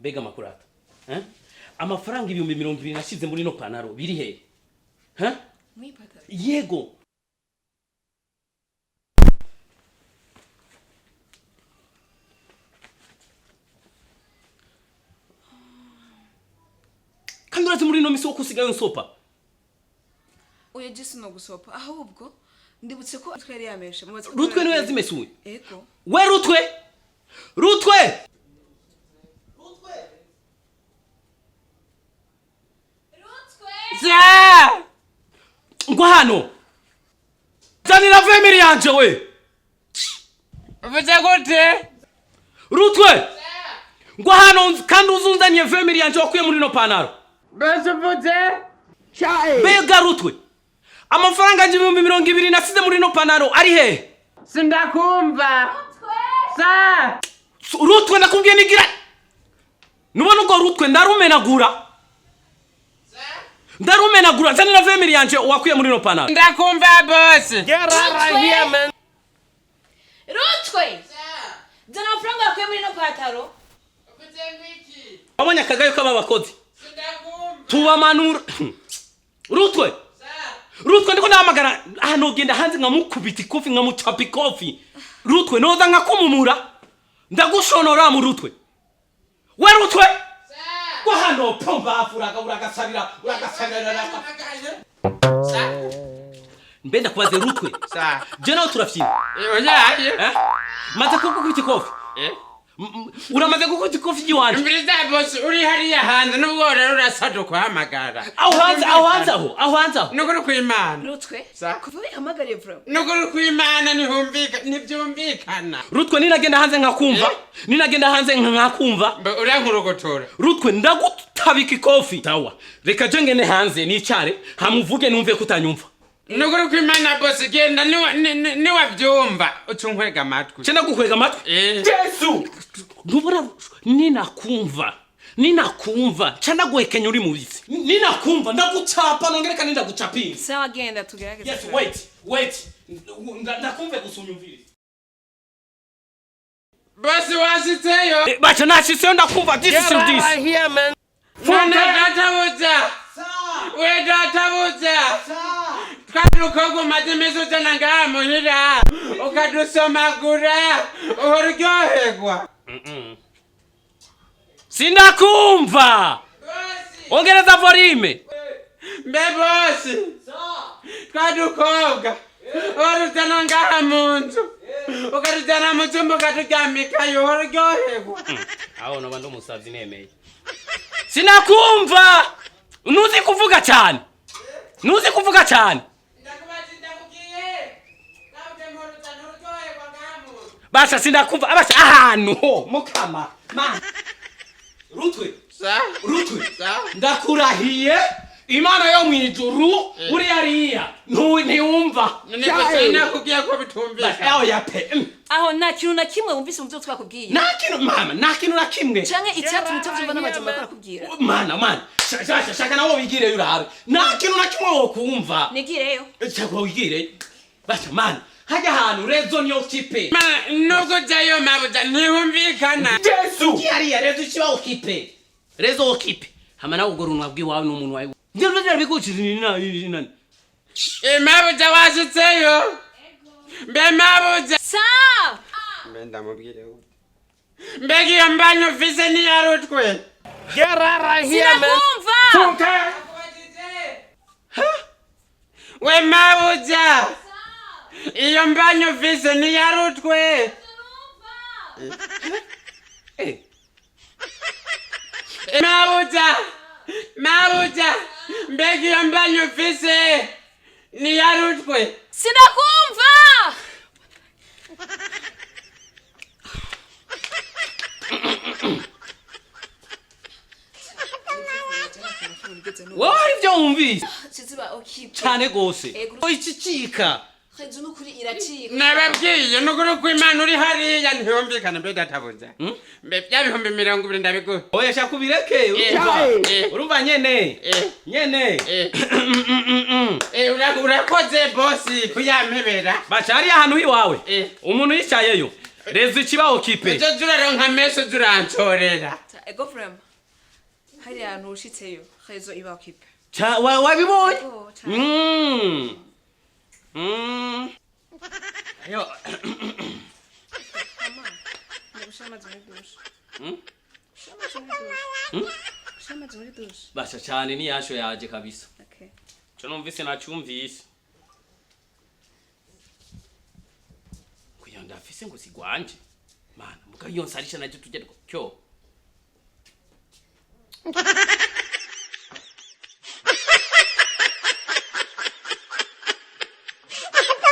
Mbega makurata, eh? Amafaranga 20,000 nashize muri no panaro biri hehe? Ha? Mwipataro? Yego. Kandi urazi muri ino misi wo kusigayo nsopa. Oya, jisi no gusopa, ahubwo ndibutse ko Rutwe yari yameshe. Mubatse ko. Rutwe niwe yazimesuye? Ego. We Rutwe, Rutwe! Sa! Ngo hano zanira 20 mille yanje we. Uvuze gute? Rutwe, ngo hano kandi uzunzaniye 20 mille yanje wakuye muri ino panaro. Mbese uvuze? Mbega Rutwe, amafaranga yanje 20,000 nasize muri ino panaro ari hehe? Sindakumva. Sa! Rutwe, ndakubwiye nigira nubona ubwo Rutwe ndarumenagura, ndarumenagura. Zanira 20 mille yanje wakuye muri ino panaro. Ndakumva, boss. Rutwe, zana amafaranga wakuye muri ino pataro. Uvuze ngwiki? Wabonye akagayo k'aba bakozi? Sindakumva. Tubamanura. Rutwe, Rutwe, ndiko ndahamagara hano. Genda hanze nkamukubita ikofi, nkamucapa ikofi. Rutwe, noza nkakumumura, ndagushonora mu Rutwe. We Rutwe, ko hano pombafu, uragasabira, uragasabira. Mbe ndakubaze Rutwe. Sa! Je nawe turafyina. Oyaye. Eh? Maze kugukubita ikofi. Eh? Uramaze gukubita ikofi ry'iwanje. Umviriza boss, uri hariya hanze nubwo rero urasabye kuhamagara. Aho hanze, aho hanze, aho hanze aho. Nukuri kw'Imana. Rutwe, Sa? kuva wihamagariye vura. Nukuri kw'Imana ntihumvika, ntibyumvikana. Rutwe, ninagenda hanze nkakumva, ninagenda hanze nkakumva. Mbe urankurogotora. Rutwe, ndagutabika ikofi. Sawa, reka je ngene hanze nicare hamuvuge numve ko utanyumva. Nukuri kw'Imana boss, genda niwabyumva uca unkwega amatwi. Ce ndagukwega amatwi? Eh. Yesu, ntubona ninakumva, ninakumva nca ndaguhekenya uri mubisi. Ninakumva ndagucapa, nongere kandi ndagucapinga. Sawa, genda tugerageze. Yes, wait, wait. Ndakumve gusa unyumvire. Boss, washitseyo? Baca nashitseyo, ndakumva. This is this. None databuja, we databuja, twarukoga umaze iminsi uzana ngaha muhira ukadusomagura, uhora uryoherwa. Sindakumva, ongereza volume. Mbe boss, twadukobwa uhora uzana ngaha mu nzu, ukatujyana mu cyumba ukaturyamikayo, uhora uryoherwa. Aho noba ndi umusazi nemeye. Sinakumva, ntuzi kuvuga cyane, ntuzi kuvuga cyane. Ndakubaza, ndakubwiye nawe mpora uzana uryoherwa ngaha mu nzu. Basha, sindakumva abasha ahantu ho mukama ma Rutwe. Sa? Rutwe. Sa? Ndakurahiye Imana yo mu ijuru, uri hariya ntiwumva. Nakubwiye ko bitumvikana. Aho ya pe. Aho nta kintu na kimwe wumvise mu byo twakubwiye? Nta kintu mama, nta kintu na kimwe. Canke icyatumye utavyumva n'amajambo bariko barakubwira? Mana, mana, shaka, shaka nawe wigireyo urabe, nta kintu na kimwe wokumva. Nigireyo. Shaka wigireyo basha mana, hajya ahantu réseau niyo occupé. Nubwo ujyayo mabuja ntihumvikana. Yesu, hariya réseau ikiba occupé, réseau occupé. Hama nawe ubwo runwa bw'iwawe n'umuntu wawe nani? Mabuja, washitseyo? Mbe mabuja. Sa? Mbe ndamubwire gute? Mbega iyo mbanyo ufise niyarutwe? Sinakumva. We mabuja, iyo mbanyo ufise niyarutwe? Eh. Mabuja, mabuja, mbega iyo mbanyo ufise niyarutwe? Sinakumva. Wowe hari ibyo wumvise? Kiziba occupé. Cyane gose. Ego. Icicika. Réseau n'ukuri iracika. Nababwiye nukuri kw'Imana uri hariya ntihumvikana. Mbe databuja, mbe bya 20,000 ndabiguha. Oya, shaka ubireke, urumva. Eh. Urumva nyene. Eh. Nyene. Eh. Eh, urakoze boss kuyampebera. Baca hariya ahantu iwawe. Eh. Umuntu yicayeyo, réseau ikiba occupé. Ejo zuraronka menshi zuranshorera. Ego vraiment hariya hantu ushitseyo réseau iba occupée. Wabibonye? Ego cane. Yo. Mama, ndagushira amazi muri douche. Gushira amazi muri douche. Gushira amazi muri douche. Basha cyane ni yasho yaje kabisa. Okay. Cyo numvise nacyumvise. Kuya ndafise ngo sigwanje. Mana, muga iyo nsarisha nacyo tujya cyo.